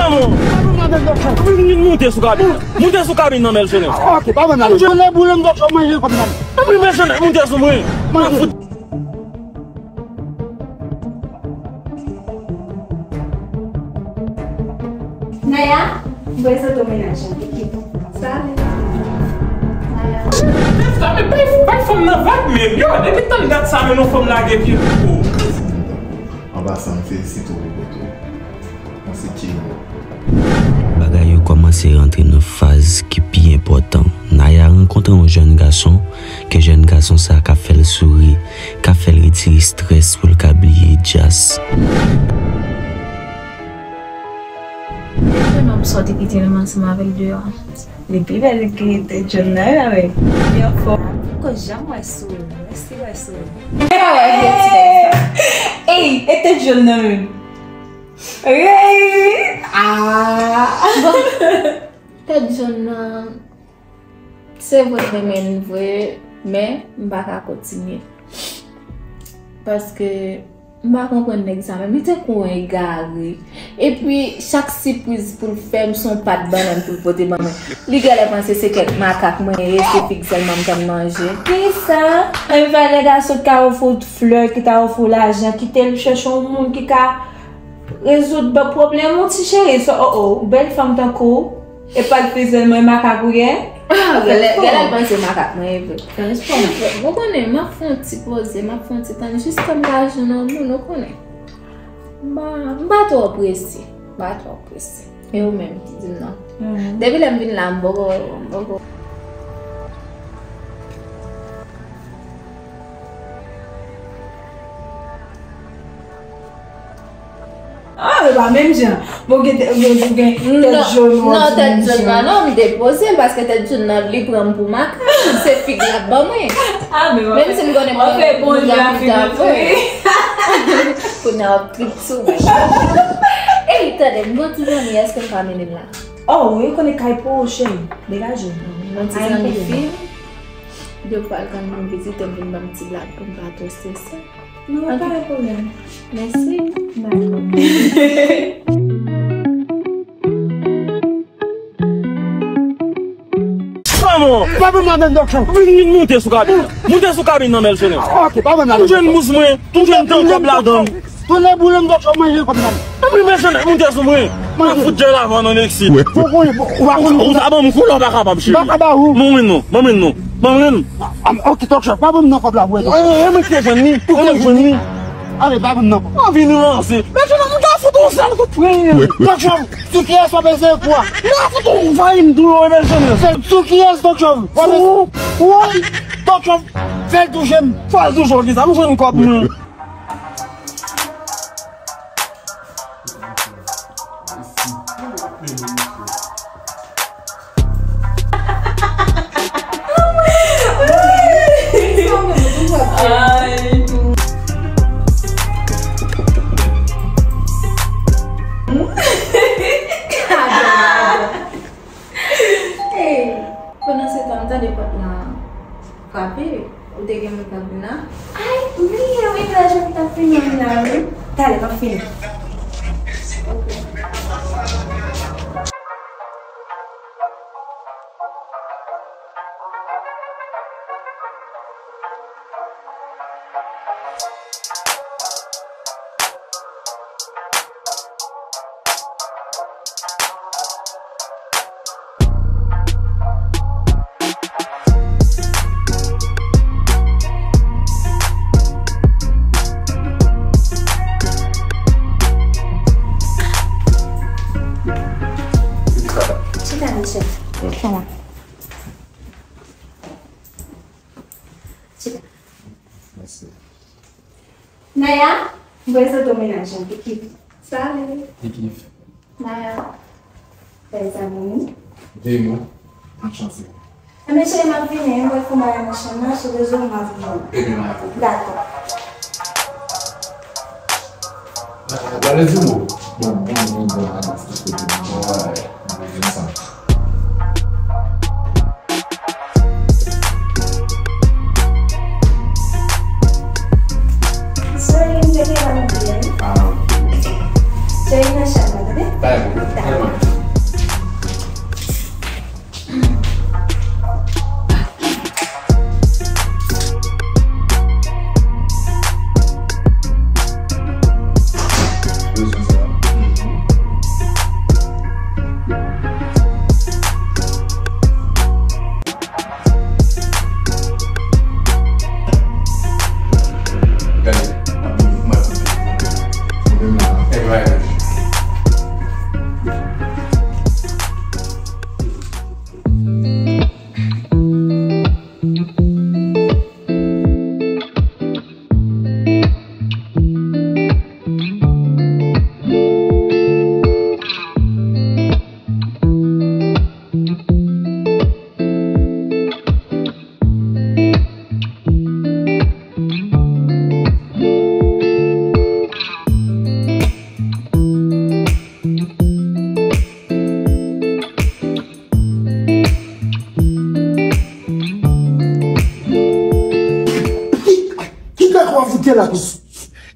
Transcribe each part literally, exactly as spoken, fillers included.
Maman! Maman, madan Dòk Chòv! Vin, vin moute sou kabin. Moute sou kabin nan, Mèlsenè. Ok, pa ban nan. Jounen boule m, Dòk Chòv, manje kòb nan. Epi Mèlsenè, moute sou mwen. Manje. Naya, m prezante w mennaj mwen, Ekip. Salut. Naya. Tèt sa, men bay, bay fanm nan vag menm. Yo, depi tann dat sa, men yon fanm lage pye. Oh. An pasan, m felisite w pou kòb ou. Mwen se Keymo. Bagay yo kòmanse rantre nan faz ki pi enpòtan. Naya rankontre yon jèn gason, ke jèn gason sa ka fè l souri, ka fè l retire estrès pou l ka bliye djaz. E jennonm sa w te kite m ansanm avè l deyò a? Li pi bèl ke tèt jòn nan, wi, avè l. Li anfòm. Poko janm wè souri. Èske wè souri? Ey, e tèt jòn nan menm. Ey! Ah! Bon, tèt jòn nan, se vre m renmen l vre, men m pa ka kontinye. Paske m pa konprann nèg sa menm, li tankou yon egare. Epi chak sipriz pou l fè m, se yon pat bannann pou l pote ban mwen. Li genlè panse se kèk makak mwen ye, se fig sèlman m konn manje. Kisa? Menm valè gason ki ka ofri w flè, ki ta ofri w lajan, kite l chèche yon moun ki ka rezoud pwoblèm ou, ti cheri. So, oh, oh, bèl fanm tankou w, e pa l fizèl mwen makak ou ye. Ah, genlè, genlè l panse makak mwen ye vre. Franchman. Ou konnen, m ap fè yon ti poze, m ap fè yon ti tann, jis tan m ka jwenn yon moun, ou konnen. M pa, m pa twò prese, m pa twò prese. E ou menm, di m non. Depi lè m vin la, m poko, m poko. Ah, e pa menm jan. Bon, gen tèt jòn ou an. Non, tèt jòn nan, non, m depoze l paske tèt jòn nan, li pran m pou makak. Se fig l ap ban mwen. Ah, men menm si m konnen mwen fè bon jan fig la fri. Kounye a w ap trip sou mwen. Ey, tande, m gon ti zanmi, èske m ka mennen l la? Oh, wi, ou konnen kay pa w, cheri. Degaje. Yon ti zanmi fi m. Yo pral tann pou m vizite m, vin ban m ti blag pou m pa twò strese. Non, pa gen pwoblèm. Mèsi. Maman! Pa ban m ladan, Dòk Chòv. Vin, vin moute sou kabin. Moute sou kabin nan, Mèlsenè. Ok, pa ban m ladan. Ou jwenn bous mwen, ou jwenn tan kòb ladan. Tounen boule m, Dòk Chòv, manje kòb nan. Epi Mèlsenè, moute sou mwen. Mwen fout jèl avan nan Meksik. Ou konnen, ou pa konn. Ou ta ban m koulè, ou pa kapab, cheri. M pa ka ba ou. Ban mwen non, ban mwen non. Ban mwen non. Ah, ah, ok, Dòk Chòv, pa ban m nan kòb la, vre. Eh, eh, mwen te jwenn li, mwen te jwenn li. Ale, pa ban m nan kòb. Anvi nou ranse. Mèlsenè, m ka fout ou sèl kout pwen. Dòk Chòv, sou kiyès w ap eseye kou a? M ka fout ou vayi m tou, Mèlsenè. Se sou kiyès, Dòk Chòv? W ap eseye. Woy, Dòk Chòv, fè l touche m. Fè l touche w, kisa? M jwenn kòb mwen. Hey, pandan se tan, m tande pòt la frape. Ou te gen moun k ap vin la? Ay, wi, wi, mennaj mwen ki t ap fini an la, wi. Talè, m ap fini. Ok. Chita, Michel. Chita. Chita. Mèsi. Naya, m prezante w mennaj mwen, Ekip. Salut. Ekip. Naya. Bèl zanmi. Vini. Anchante. Enben, cheri, m ap vini, m pral fè yon bagay nan chanm nan, sou rezo m ap vini. Ebyen, m ap vini. Dakò. Gade di mo. Bon, bon, bon, bon, bon, bon, bon, bon, bon, bon, bon, bon, bon, bon, bon. Cheri, m te gen yon ide. Ah, ok. Cheri, nan chanm nan, tande? Pa gen pwoblèm. Dakò.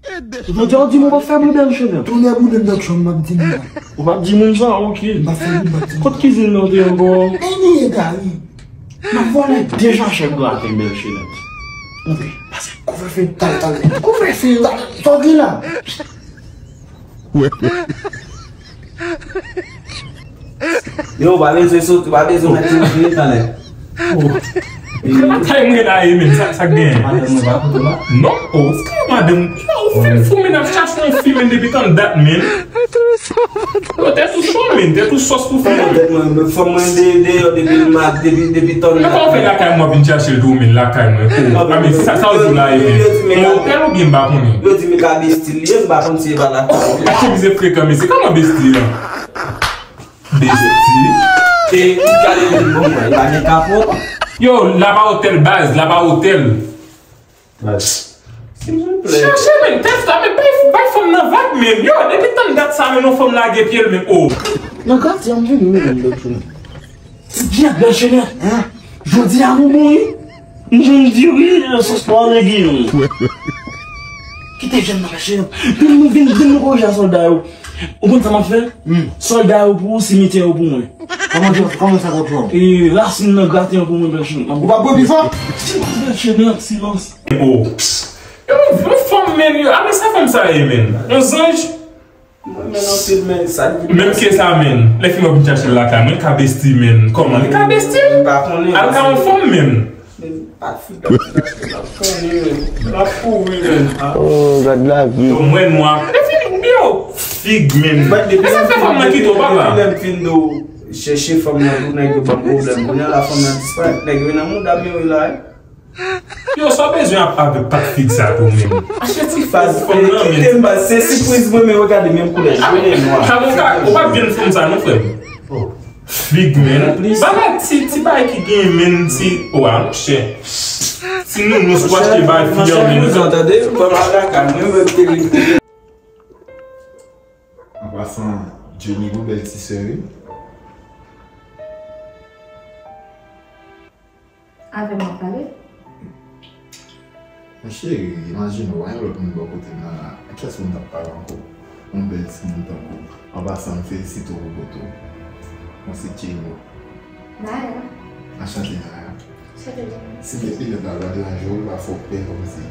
Jodi a w di m ou p ap fè bri bèl chelè. Tonnè boule m nan chanm m ap di m nan. Ou p ap di moun sa, ok. M p ap fè moun, m p ap di moun. Kot kizin nan te ankò? Anyen, Gary. M ap vòlè de sachè graten bèl chelè. Ok. Pase kouvè fen, talè, talè. Kouvè fen, talè. Sa w gen la? Yo, w pa bezwen soti, w pa bezwen mèt soti, talè. Lakay mwen la ye menm, sa, sa k genyen? Madanm mwen pa kote w la? Non, oh, se ka madanm, yo, ou fin fou, men ap chache yon fi, men depi tann dat, men. Yo, tèt ou cho, men, tèt ou sòs pou fi, men. Tèt mwen, fò mwen de, deyò depi ma, depi, depi tann dat. Men kòman w fè lakay mwen, w ap vin chache l tou, men, lakay mwen, oh, a, men sa, sa w di la ye, men. Yon otèl oubyen m pa konnen? Yo di m ka besti l ye, m pa konn si e pa lakay. Oh, misye frekan, mesye, kòman besti a? Besti. E, gade moun bon mwen, pa gen kapot. Yo, laba otèl baz, laba otèl. Baz. Silvouplè. Chache, men, tèt sa, men, bay, bay fanm nan vag, men. Yo, depi tann dat sa, men, yon fanm lage pye l, men, oh. Nan katye, m vini, men, m vini. Djak, bèl chenèt. Jodi a nou bon, wi. M jwenn diri, sòs pwa, legim. Kite jèn nan kache yo. Vin nou, vin, vin nou korije a sòlda yo. Ou konn sa m ap fè? Sòlda yo pou ou, simetyè yo pou mwen. Kòman sa, kòman sa t ap fè w? E rasin nan graten yo pou mwen, bèl chenèt. Ou p ap pran pi fò? Silans, bèl chenèt, silans. Oh. Yo, yon fanm, men, yo. A, men sa fanm sa ye, men. Yon zanj. Mwen, men, anpil, men, sa di. Menm ke sa, men. Lè fi m ap vin chache l lakay mwen, li ka besti, men. Kòman? Li ka besti? M pa konnen. Al ka yon fanm, men. Men, pa fi, pa fi, pa fi, pa konnen, men. M ap kouri, men. Oh, gad lavi. Yo, mwen nwa. Lè fi m, yo, fig, men. Mwen, depi sa fè fanm nan kite w, papa. Depi lè m fin do chèche fanm nan, tout nèg yo ban m pwoblèm. Kounye a la, fanm nan disparèt. Nèg yo nan mouda m yo la, wi. Yo, sa w bezwen ap avèk pak fig sa tou menm? Achte ti faz fanm nan, men. Kite m baz, se sipriz mwen, men regade menm koulè, jone nwa. Sa bon, ka, ou pa byen fanm sa non, frè m. Fig, men. Bagay ti, ti bagay ki gen, men, ti, o, a, monchè. Ti nounours pou achte bagay fi an, men. Monchè, nou tande, fanm a lakay mwen, mwen te. An pasan, Jenny gon bèl ti sè, wi. Avè m w ap pale? Mon cheri, imajine w, pa gen lòt moun bò kote m nan la. Ak kiyès moun t ap pale ankò? Yon bèl timoun tankou w. An pasan, m felisite w pou foto w. Mwen se Tcheyno. Naya. Anchante, Naya. Chante, Jenny. Si m te pile ta va deranje w, pa fè w pè kòmsi.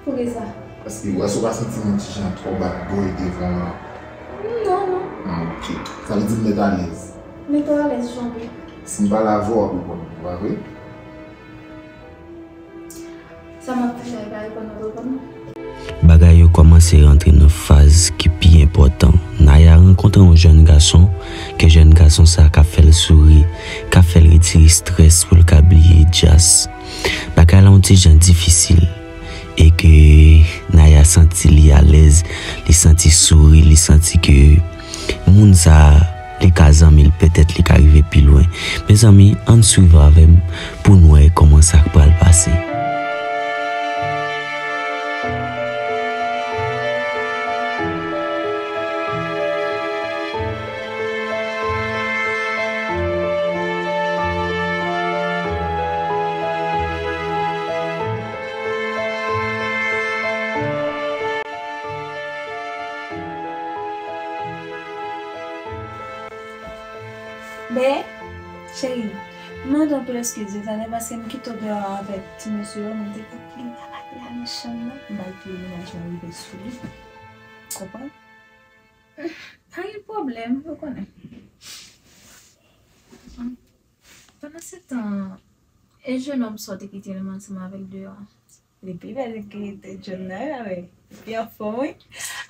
Poukisa? Paske w wè si w pa santi m yon ti jan twò bad boy devan w. Non, non. Ah, ok. Sa vle di m mèt alèz. Mete w alèz, jan w vle. Si m pale avè w, w ap reponn mwen, pa vre? Sa m ap touche a, e pa reponn w ap reponn mwen? Bagay yo kòmanse rantre nan faz ki pi enpòtan. Naya rankontre yon jèn gason, ke jèn gason sa ka fè l souri, ka fè l retire estrès pou l ka bliye djaz. Bagay la yon ti jan difisil. E ke Naya santi li alèz, li santi souri, li santi ke moun sa a, li ka zanmi l, petèt li ka rive pi lwen. Mezanmi, ann swiv avè m pou n wè kòman sa pral pase. Men, cheri, m mande w anpil eskiz wi, talè, paske m kite w deyò avèk ti mesye yo, men m te ka pile a, pile a nan chanm nan, m bay pye mennaj mwen rive sou li. Konprann? Pa gen pwoblèm, ou konnen. Pandansetan, e jennonm sa w te kite m ansanm avè l deyò a? Li pi bèl ke te jennonm nan, wi, li pi anfòm, wi.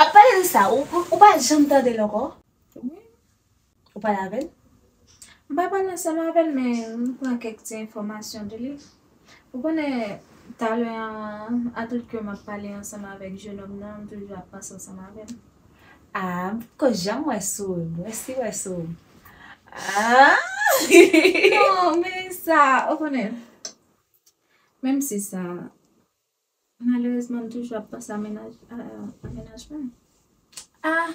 Ap pale de sa, ou, ou pa janm tande l ankò? Wi. Ou pale avè l? M pa pale ansanm avè l, men m pran kèk ti enfòmasyon de li. Ou konnen, talè a, a tout kè m ap pale ansanm avèk jennonm nan, m toujou ap panse ansanm avè l. Ah, m poko janm wè souri m. Èske w wè souri m? Ah! Non, men sa, ou konnen. Menm si sa, malerezman, m toujou ap panse a mennaj, a, a mennaj mwen. Ah,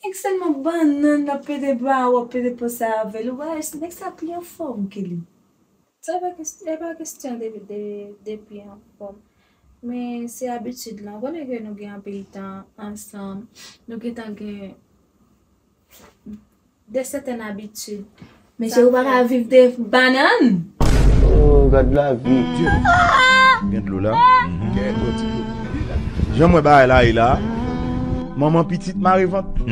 nèg sèlman bannann, l ap pede ba w, w ap pede panse avè l. Ou wè, nèg sa pi anfòm ke li. Se pa kes-, se pa kesyon de, de, de pi anfòm. Men se abitid la. Ou konnen ke nou gen anpil tan ansanm. Nou gentan gen de sètèn abitid. Mesye, ou pa ka viv de bannann. Oh, gad lavi. Gen dlo la. Jan mwen bagay la ye la. Manman pitit mare vant.